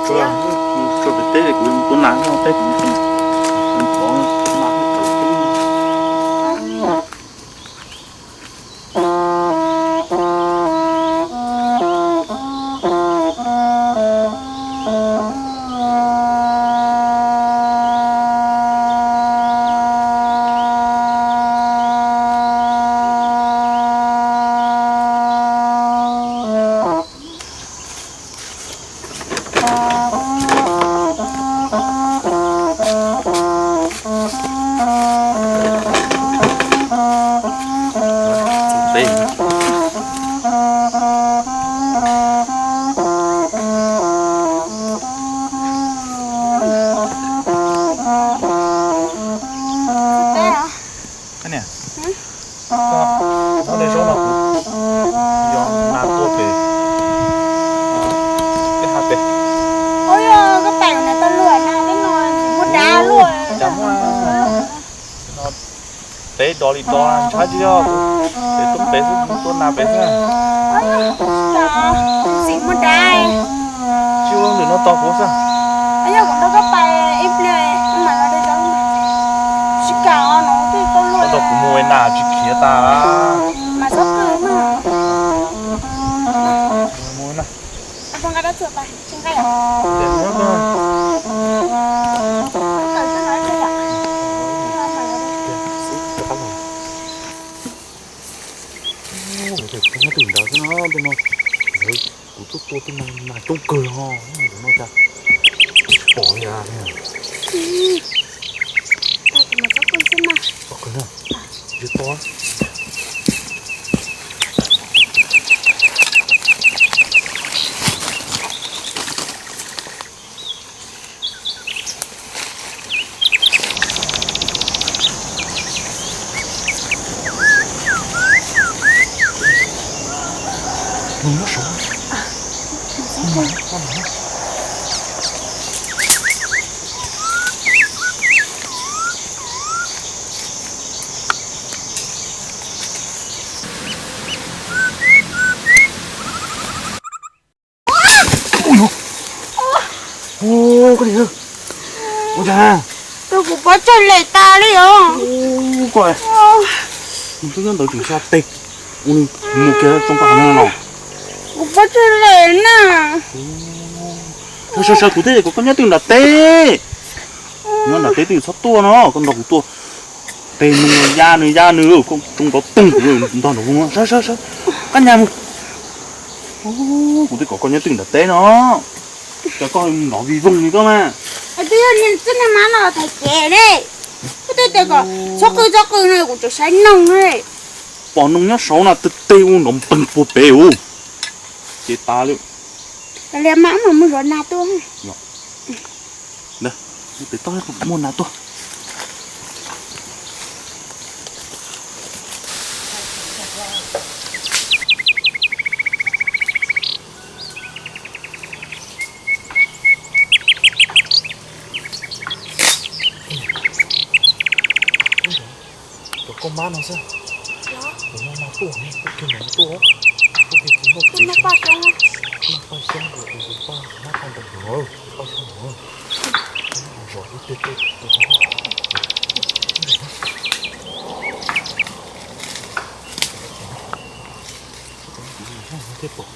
Tso pem teb kuv mus tua nas noj teb kuv. Niam, koj muab daim zaub no kuv yuav nas tua pem ib hab pem. Ua yog koj pais na tau luam na, peb no tsis muaj dab luaj. Cas muaj no, peb do li do ntshai tsis yog, peb tuaj pem xwb, tua nas pem xwb. Tsis muaj dab. Tsis ua lwm no tos kuv xwb. Yog kuv nrog koj pais ib pliag mam los rau cov tsis kam no twb tau luaj. Koj nrog kuv mus nas tsis khiav tas. Mas txhob qw mas. Mus na. Nqa dab txuas pais tsis nqa yom. Nyob twg nrad xwb no, tej no kuv tuaj tua tej no mas coob kawg ho, no cas tsis pom li. Txhob qw na. Tsis to. Nws nyob saud. Ua, koj niam, ua cas? Tus kuv pob tsag lem tas li os. Koj, nws twb nyob ntawd tseem xyov tes, ua nws mus kiag zoo koj hauv no los. Kuv pob tsag lem na. Sawv sawv sawv kuv thiaj kom koj nyob twj nram teb. Nyob nram teb twj txhob tuaj no, koj nrog kuv tuaj. Tes nws ya nws ya nws, koj tsoo nrov toog kuv ntog nram voog no. Sawv sawv sawv, qab nyas mus. Kuv twb kom koj nyob twj nram teb no, cas koj nrov vij voog li koj mas. Twb yog niag txij niag mab no thaiv kev ne. Koj twb tias kom txhob qw txhob qw no kuv tseem saib noog ne. Pom noog nyob saud no twb teg ua nrov npeeg puag pem ub. Ces tas li. Li mas mus zov nas tuaj. Ntawd, pem toj muaj nas tuaj. Cov koj mab no xwb. Cov no mas tuaj, tuaj kiag no tuaj, tuaj kiag kiag noj txiv. Noj paj xyoob, noj paj xyoob, noj paj nroo no, paj xyoob no. Zov ib teg teg. Thiab pom.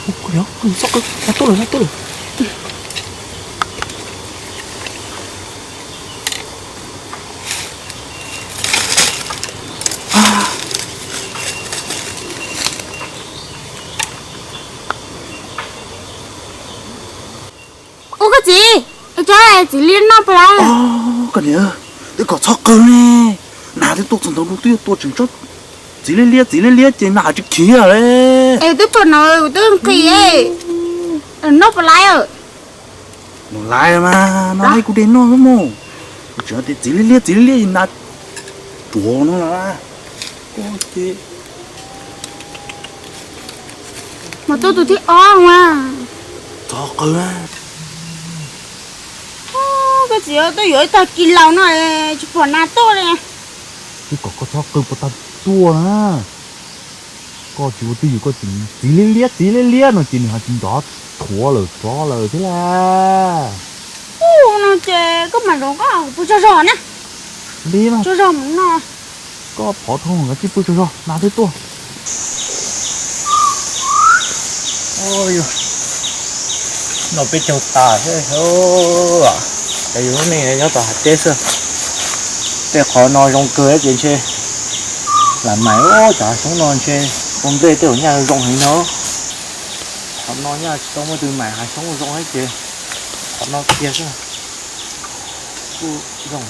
Ua, koj niam, koj niam, txhob qw, tuaj lawm, tuaj lawm. Ua koj txiv, es tsob txiv liab noj puas lawm? Koj niam, twb kom txhob qw ne. Nas twb tuaj txog ntawd lub twb yuav tua tseem tsob txiv liab liab, txiv liab liab ces nas tsis khiav li. Es twb tuaj no kuv twb nqhis, noj puas lawm? Noj lawm mas, no ib kuv de noj xwb mus. Txiv liab liab, txiv liab liab, nas ruam no na. Mas tuaj tus thib ob mas. Txhob qw. Koj txiv, tuaj yuav ib tag kis laus no tsis pom nas tuaj li. Twb kom koj txhob qw puas tag tuaj na. Koj tsis ua twj ywm koj txiv, txiv liab liab, txiv liab liab no ces nws ho tsis nrov thuav lawm rov lawm thiab lauj. Ub, no ces koj mam nrog koj pw tsaug zog na. Li no. Tsaug zog mus no. Koj phov thoo nkawd tsij pw tsaug zog nas twb tuaj. Noj peb caug tas thiab. Ces yus lub neej nyob tau hav teb xwb. Tej qhov no zoo kawg ces ntshe lam mais cov hav xyoob no ntshe ua nplej tej zaum nyaj zoo heev no. Qhov no nyaj tsis tau muaj tus mais hav xyoob zoo thiab ces qhov no kiag xwb. Kuj zoo.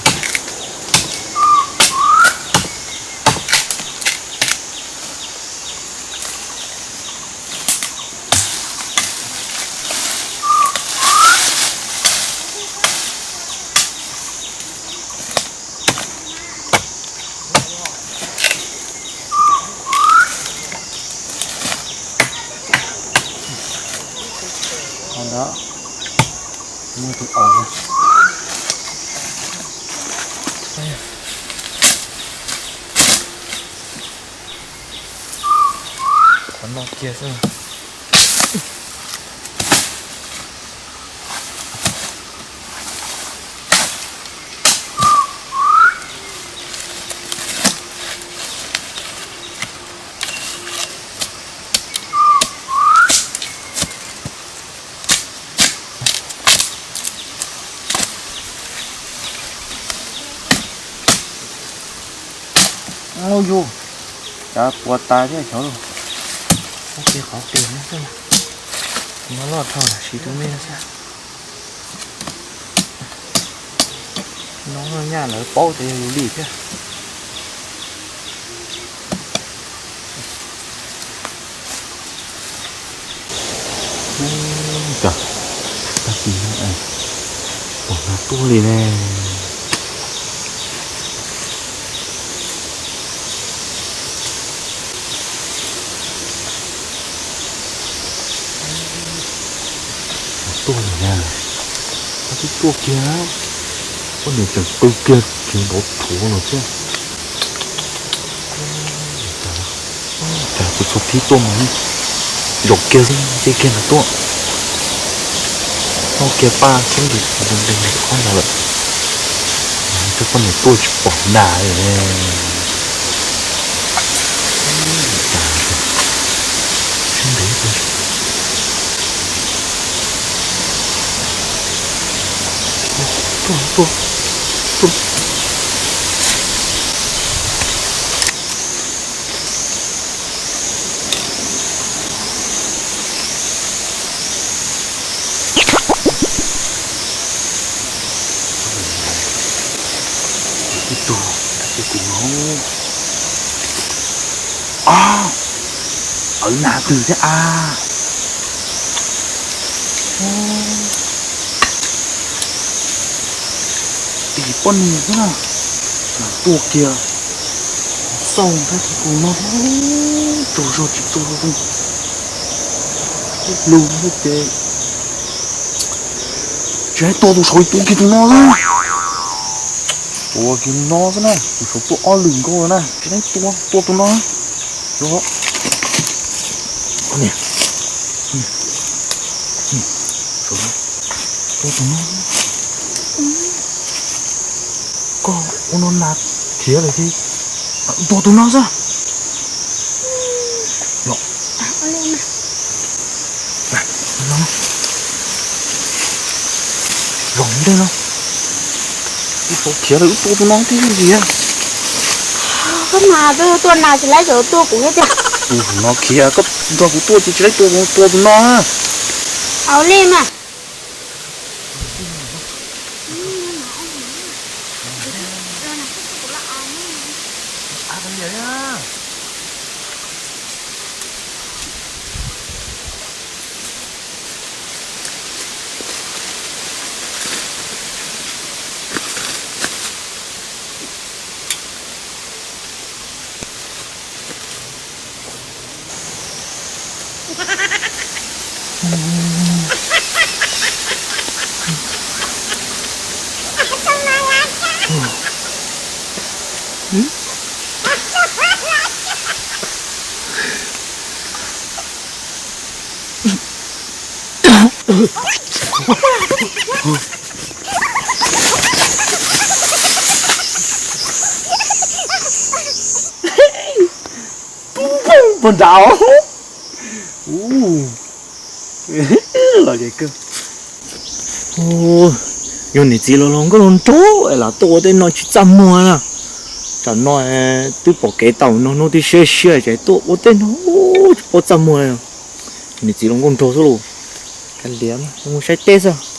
Qhov ntawd muaj tus aus. Qhov no kiag xwb. Yus, cas puas tas thiab xyov. Ub, qhov tiag no xwb, no loj dhau siv tus me no xwb. No nyaj lawv paub tias yog yus li thiab. Cas tag kis no pom nas tuaj li ne. Tuaj lawm na, koj twb tuaj kiag, koj niam tseem qw kiag tsis nrov thuav los thiab. Cas tus txog thib tuaj mas zaum kiag xwb, nce kiag ntawd tuaj. Noj kiag paj xwb nti nti nti qab ntawd lawm. Coj poj niam tuaj tsis pom nas li. Sib ntev tuaj tuaj tuaj. Ib tug, ib tug no. Ab, awv nas twg thiab a? Tim poj niam xwb na, nas tuaj kiag, xauj thiab tus tus no thiab, tsaug zog tsis tsaug zog, lug thiab ces tsis laib tua tus saud, tua kiag tus no xwb. Tua kiag tus no xwb na, tus saud tuaj ob lwm nkaus na, tsis laib tua, tua tus no. Niam, tua tus no. Koj ua no nas khiav lawm ces tua tus no xwb. Los, los, los ntej no. Tus saud khiav lawm wb tua tus no tib ntsis. Koj mas tuaj nas tsis laib, tseem tua kuv thiab tiag. Tus no khiav, koj nrog kuv tuaj ces tsis laib tua, tua tus no. Au li mas. Puag nrad los, yog niam txiv los los nkauj los nraug es lam tuaj ua tej no tsis txaj muag na. Tsam no twb pom kev tau no, hnub twb siab siab ces tuaj ua tej no tsis paub txaj muag. Niam txiv los nkauj nraug xwb los. Kav liam, mus saib teb xwb.